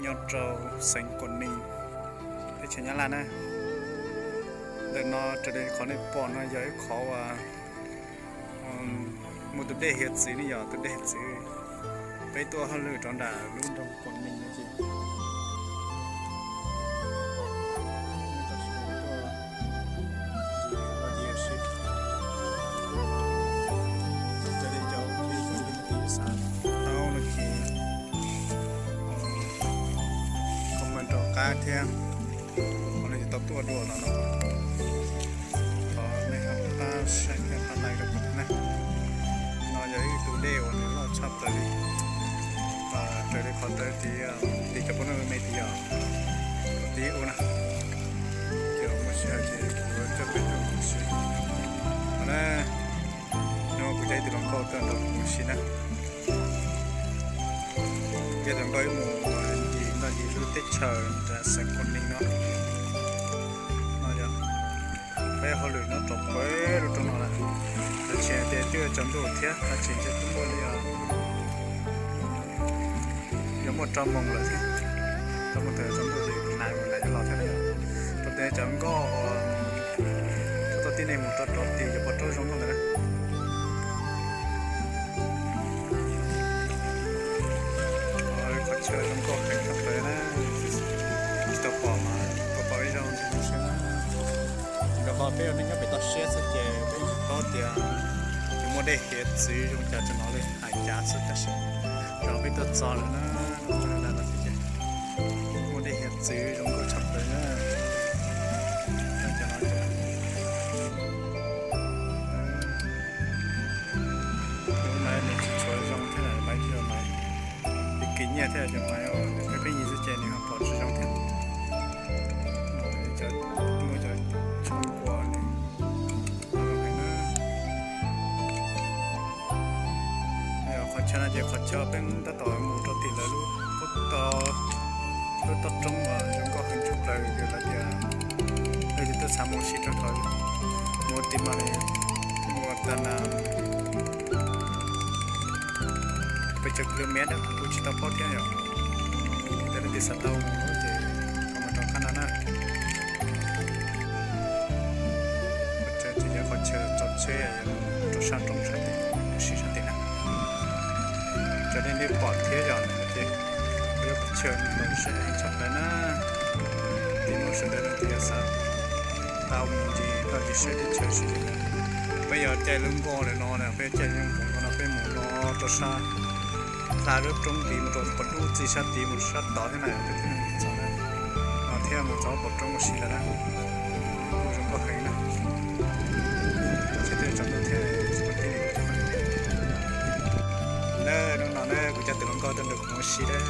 Rau xeev Kuam Nees, teb chaws Nyab Laj na. Ntawm no raws li qhov nej pom no yog ib qhov uas muaj tus dej hiav txwv ne yom, tus dej hiav txwv. Peb tuaj hauj lwm rau nram lub nroog Kuam Nees no ces comment rau qab thiab, qhov no ces tau tuaj dua no no. Thov nej ho pab share thiab pab like rau kuv thiab na. No yog ib tug dej uas nws loj tshaj plaws li, raws li qhov ntawd tid, tim cov pab no me tid os, tim ub na, ces muaj sij hawm ces kuv coj peb tuaj mus si. Qhov no kuv coj ib tug hluas nkauj tuaj nrog kuv mus si na. Coj tus hluas nkauj wb mus ncig noj ncig lub teb chaws nram xeev Kuam Nees no. No yog peb hauj lwm nyob rau pem lub roob no lawm. Tam sim no ces twb yuav tsaus ntuj thiab, tam sim no twb muaj li os, yuav muaj rau moos lawm thiab. Rau moos thaum tsaus ntuj ces nais mus nais los thiab na yom. Rau tias cov nkoj uas txog tib neeg mus rau rov tid yuav pom roob zoo nkauj ntawd na. Qhov chaw zoo nkauj heev tshaj plaws na, tsis tau pom mas tau pom ib zaug ntxiv xwb na. Rau qhov peb ua neej nyob pem toj siab xwb ces peb tsis paub tias yuav muaj dej hiav txwv zoo cas rau no li hais cas xwb, tab sis rau peb tuaj txog lawm na, no ces muaj dej hiav txwv zoo nkauj tshaj plaws na. Lub maiv nws tsis tshua zoo thiab, maiv tsis yog maiv, tsis kim nyiaj thiab, cov maiv uas peb pheej yig xwb ces nws ho pom tsis zoo thiab. Muaj cov tshooj kua li. Qhov chaw no ces qhov chaw peb tab tom mus rau tim lawv lub, lub toj roob uas zoo nkauj heev tshaj plaws, yog lawv tias leej twg twb xav mus si rau tod, mus tim mas ua tas na pes tsawg kis lus mev na kuv kuj tsis tau paub thiab yom. Yog leej twg xav tau mus ces comment rau qab no na. Qhov chaw ces yog qhov chaw tso tsheb rau sab roob sab tim, mus si sab tim na. Raws li nej pom thiab yom, ces yog qhov chaw nws los saib heev tshaj plaws na. Tim no sawv daws leej twg yog xav tau mus ncig noj ncig saib teb chaws si, peb yuav caij lub nkoj li no na, peb caij lub nkoj no peb mus no rau sab hla lub roob tid mus rau pov dub txij sab tid mus sab tod thiab na, peb thiaj mus txog na, no thiaj mus txog pov roob ua si lawm na. Kuj zoo nkauj heev na. Tsis tau tsaus ntuj thiab tsis tau tib neeg. Lawm hnub no na kuv coj tus hluas nkauj tuaj nrog kuv mus si lawm.